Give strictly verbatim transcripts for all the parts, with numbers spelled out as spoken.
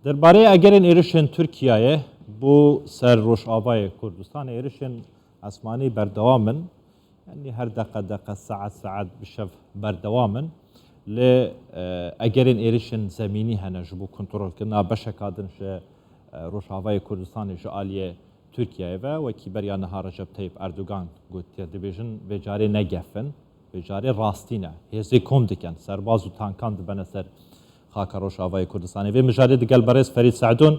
Derbarê egerên êrişên Tirkiyeyê bo ser Rojavayê Kurdistanê, êrişên esmanî berdewam in. Yanî her deqe deqe, saet saet bi şev berdewam in. Lê, e, egerên êrişên zemînî hene ji bo kontrolkirina beşeka din ji, e, Rojavayê Kurdistanê ji aliyê Tirkiyeyê ve, wekî beriya niha Recep Tayyip Erdogan gotiye, dibêjin vê carê ne gef in, vê carê rastî ne. Hêzê kom dikin, serbaz û tankan dibene ser xaka Rojavayê Kurdistanê. Vê mijarê digel berêz Ferîd Seidon,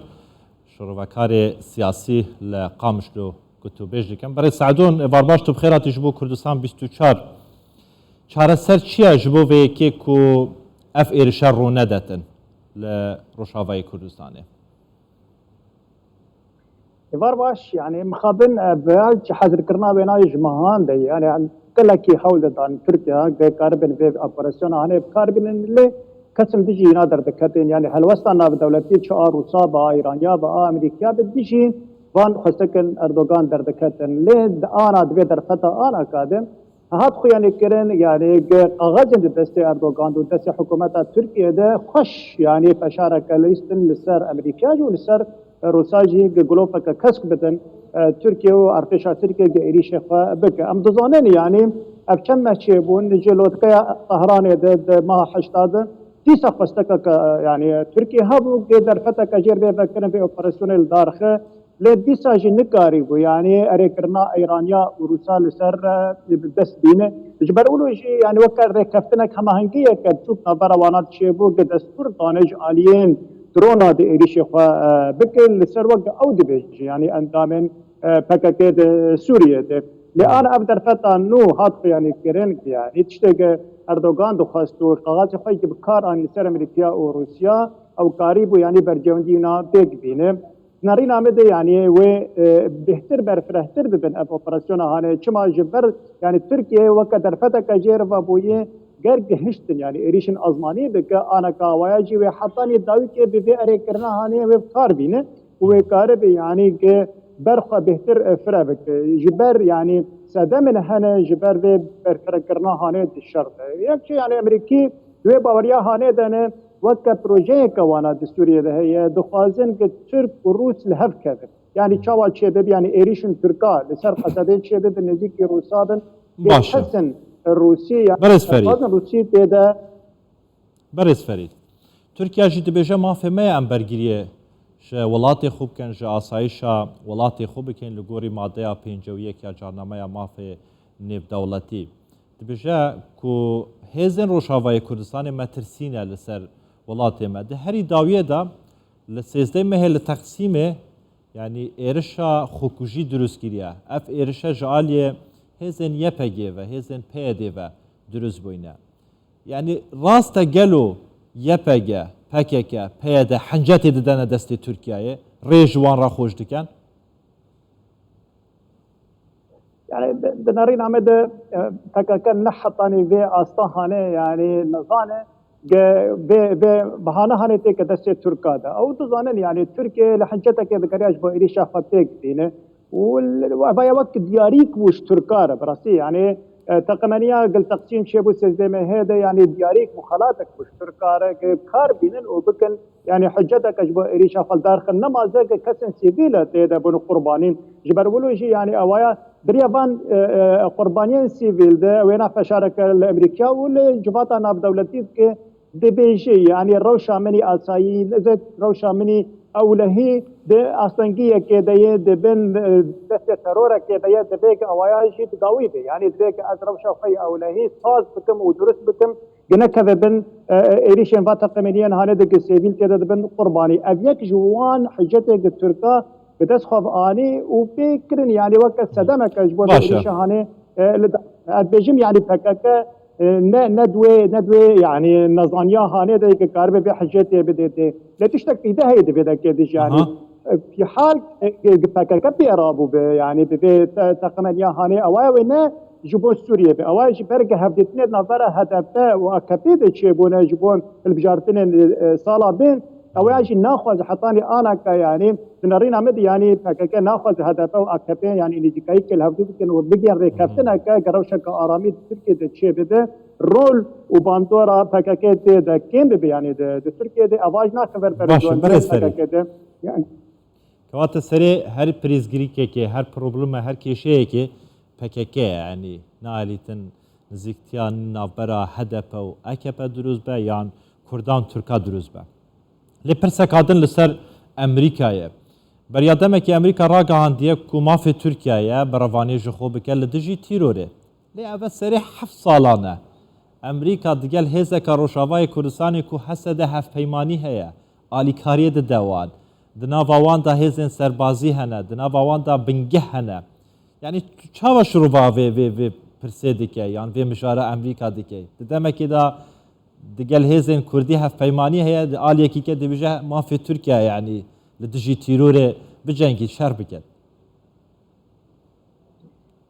şirovekarê siyasî li Qamişlo gotûbêj dikim. Berêz Seidon, êvar baş, tu bi xêr hatî ji bo Kurdistan bîst û çar. Çareser çi ye ji bo vê yekê ku ev êrişe rû nedetin li Rojavayê Kurdistanê? Êvar baş, yanî mixabin, e, bi hezirkirina wênayê ji mehan de, yanî gelekî hewl didan Tirkiye, ge karibin vê operasyona hanê bi kar bînin, lê kesin dijî îna derdiketin. Yanî helwesta navdewletî çi a Rûsa be, a Îraniya be, a Amerîkiya be, dijî van xwestikin Erdogan derdiketin. Lê di ana, di vê derfeta anaka de, hat xuyanî kirin, yanî ge kaxezên di destê Erdogan de û destê hikûmeta Tirkiye de xweş, yanî feşareke lîstin li ser Amerîka jî û li ser Rûsa jî ge gulopeke kesk bidin, e, Tirkiye û artêşa Tirkiye ge êrîşê xwe bike. Em dizanin, yanî ev çend meh çêbûn ji lotkeya Tehranê de, di meha heşta de, dîsa xwestekeke, e, yanî Tirkiye hebû, ge derfeteke jêr vê vekirin, vê operasyonê li dar xist. Lê dîsa jî nikarîbû, yanî erêkirina Îraniya û Rûsa li ser, e, bi dest bîne. Ji ber wilo jî, yanî weke rêkeftinek, hemahengiyeke biçûk navbera wana çêbû, ge destûr dane ji aliyên drona di êrîşê xwe, e, bikin, li ser weke ew dibêjin, yanî endamên, e, P K K di Sûriyê de. Lê ana ev derfeta nû hat xuyanî kirin, yanî tiştê ge Erdogan dixwest û kaxazê xwe ki bi kar anî li ser Amerîkiya û Rûsiya, ew karîbû, yanî berjewendî wina pêk bîne. Di nerîna me de, yanî wê, e, bêhtir berfirehtir bibin ev operasyona hanê. Çima ji ber, yanî Tirkiye weke derfeteke jêr ve bûye, ger gihiştin, yanî êrîşên azmanî bike, aneka awaya jî wê hetanî dawîkê bi vê erêkirina hanê wê bi kar bîne û wê karibe, yanî ge ber xwe bêhtir, e, fire bike. Ji ber, yanî sedemên hene ji ber vê berfirekirina hanê di şer de. Yek jî, yanî Amerîkî di wê baweriya hanê de ne, weke projeyeke wana di Sûriyê de heye, dixwazin ki Tirk û Rûs li hev kevin. Yanî çawa çêbibe, yanî êrîşin Tirka li ser Qesedê çêbibe, nêzîkî Rûsa bin, Baş e. Kesin Rûsî, yanî Berêz Ferîd. Xwazin Rûsî tê de. Berêz Ferîd. Tirkiye jî dibêje mafê me ye em bergiriyê ji welatê xwe bikin, ji asayişa welatê xwe bikin, li gorî madeya pêncî û yek ya Carnameya Mafê Nêvdewletî. Dibêje ku hêzên Rojavayê Kurdistanê metirsî ne li ser welatê me. Di herî dawiyê de li sêzdeh mehê li Teqsîmê, yanî êrişa xwekujî dirust kiriye. Ev êrişe ji aliyê hêzên Y P G ve, hêzên P Y D ve dirust bûyne. Yanî rast e gelo Y P G, P K K, P Y D hincetê didene destê Tirkiyeyê, rê ji wan re xweş dikin? Yanî di, di nerîna me de, e, P K K ne hetanî vê asta hane, yanî nizane, ge vê, vê bahane hane têke destê Tirka de. Ew dizanin, yanî Tirkiye li hincetekê digeriya ji bo êrîşa xwe pêk bîne. Û l-, û ev ya wek diyarîk bû ji Tirka re, bi rastî, yanî, e, teqemeniya gil Teqsîm çêbû sêzdeh mehê de, yanî diyarîk bû, xelatek bû ji Tirka re, ge kar bînin û bikin, yanî hiceteke ji bo êrîşa xwe li dar xin, nema zeke kesên sivîl e tê de bûn qurbanîn. Ji ber wilo jî, yanî ewaya biriya van, e, e, qurbaniyên sivîl de wêna feşareke li Amerîka û li civata navdewletî dike, dibêje, yanî rewşa min î asayî, li vê rewşa min î ewlehî di astengiyekê de ye, di bin, e, destê terorekê de ye, divê ki ewaya jî bi dawî be. Yanî divê ki ez rewşa xwe yê ewlehî saz bikim û durust bikim, ki nekeve bin, e, e, êrîşên va teqemeniyên hane de ki sivîl tê de dibin qurbanî. Ev yek ji wan hicetê ki Tirka bi dest xwe ve anî û pê kirin, yanî weke sedemeke ji bo vê Baş e. êrîşa hane, e, li da-, ez bêjim, yanî P K K, e, ne, ne di wê, ne di wê, yanî nezaniya hane de ki karibe vê hicetê bide tê. Lê tiştek dîde heye di vê dekê de jî, yanî, Aha. e, fîhal, e, e, P K K pê rabû be, yanî bi vê te-, teqemeniya hane, ewa wê ne ji bo Sûriyê be. Ewa jî ber ge hevdîtinê di navbera H D P û A K P de çêbûne ji bo hilbijartinên, e, sala bên. Ewa jî naxwaze hetanî anaka, yanî di nerîna me de, yanî P K K naxwaze H D P û A K P, yanî nêzîkayîkê li hevdû bikin û bigên rêkeftineke, ge rewşeke aramî di Tirkiyê de çêbibe. rol û bandora P K K tê de kêm bibe, yanî di, di Tirkiye de evaj nake ber Baş, berdewamiya berêz Ferî. P K K de. Yani, Kewate serê her prizgirîkekê, her probleme, her kêşeyekê P K K ye. Yanî nealîtin nizîktiya navbera H D P û A K P dirust be yan Kurdan Tirka dirust be. Lê pirseka din li ser Amerîka ye. Beriya demekê Amerîka ragihandiye ku mafê Tirkiye ye berevaniyê ji xwe bike li dijî tîrorê. Lê ev e serê heft salan e. Amerîka digel hêzeka Rojavayê Kurdistanê ku H S D hevpeymanî heye, alîkariyê dide wan. Di nava wan de hêzên serbazî hene, di nava wan de bingeh hene. Yanî tu çawa şirova vê, vê, vê pirsê dike, yan vê mijara Amerîka dike? Di demekê de digel hêzên Kurdî hevpeymanî heye, di aliyekî ke dibêje mafê Tirkiye, yanî li dijî tîrorê bicengî, şer biket.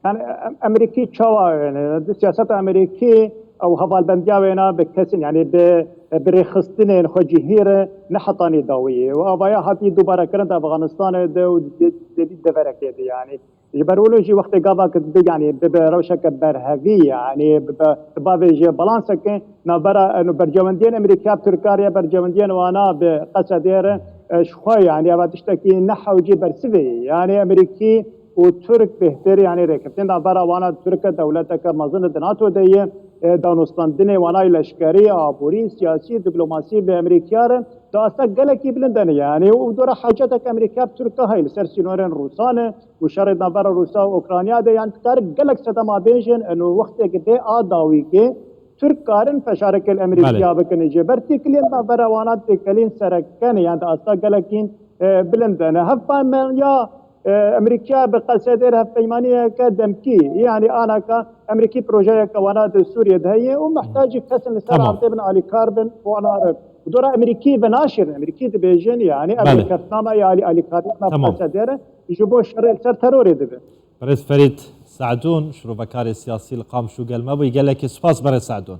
Yani em- Amerîkî çawa, yani di siyaseta Amerîkî ew hevalbendiya wêna bi kesin, yani bi bi rêxistinên xwe cihî re nehetanî dawiyê û avaya hatî dubare kirin di Afganistanê de û di- di- di deverekê de, yani ji ber wilo jî wextê gava ki dibe, yani bi bi rewşeke berhevî, yani bi bi- bi bavê jî balanseke navbera, yani bercewendiyên Amerîka bi Tirkariye, bercewendiyên wana bi Qesedê re, e, ji xwe, yani eva tiştekî ne hewcî bersivê ye. Yani Amerîkî û Tirk bêhtir, yani rêkeftin navbera wana Tirk e, dewleteke mezin di NATO de ye, e, danûstandinê wanayê leşkerî, aborî, siyasî, diplomasî bi Amerîkiya re di asta gelekî bilind de ne, yani û dora haceteke Amerîkiya bi Tirka heye li ser sînorên Rûsan e û şerê navbera Rûsa û Ukrayna de, yani dikare gelek sedema bêjin, û wextê ki bê a dawîkê Tirk karin feşarekê li Amerîkiya Belê. bikin. Ji ber têkiliyên navbera wana têkiliyên sereke ne, yani di asta gelekî, e, bilind de ne. Hevpeyman ya, e, Amerîkiya bi Qesedê re hevpeymaniyeke demkî, yani anaka Amerîkî projeyeke wana di Sûriyê de heye û mihtacî kesin li ser Tamam. erdê bin alîkar bin wana re. Bi dora Amerîkî venaşirin, Amerîkî dibêjin, yani ev Belê. rêkeftiname ya alî alîkariyê me Tamam. Qesedê re ji bo şerê li ser terorê dibe. Berêz Ferîd Se'dûn, şirovekarê siyasî li Qamişlo gel me bû. Gelekî spas berêz Se'dûn.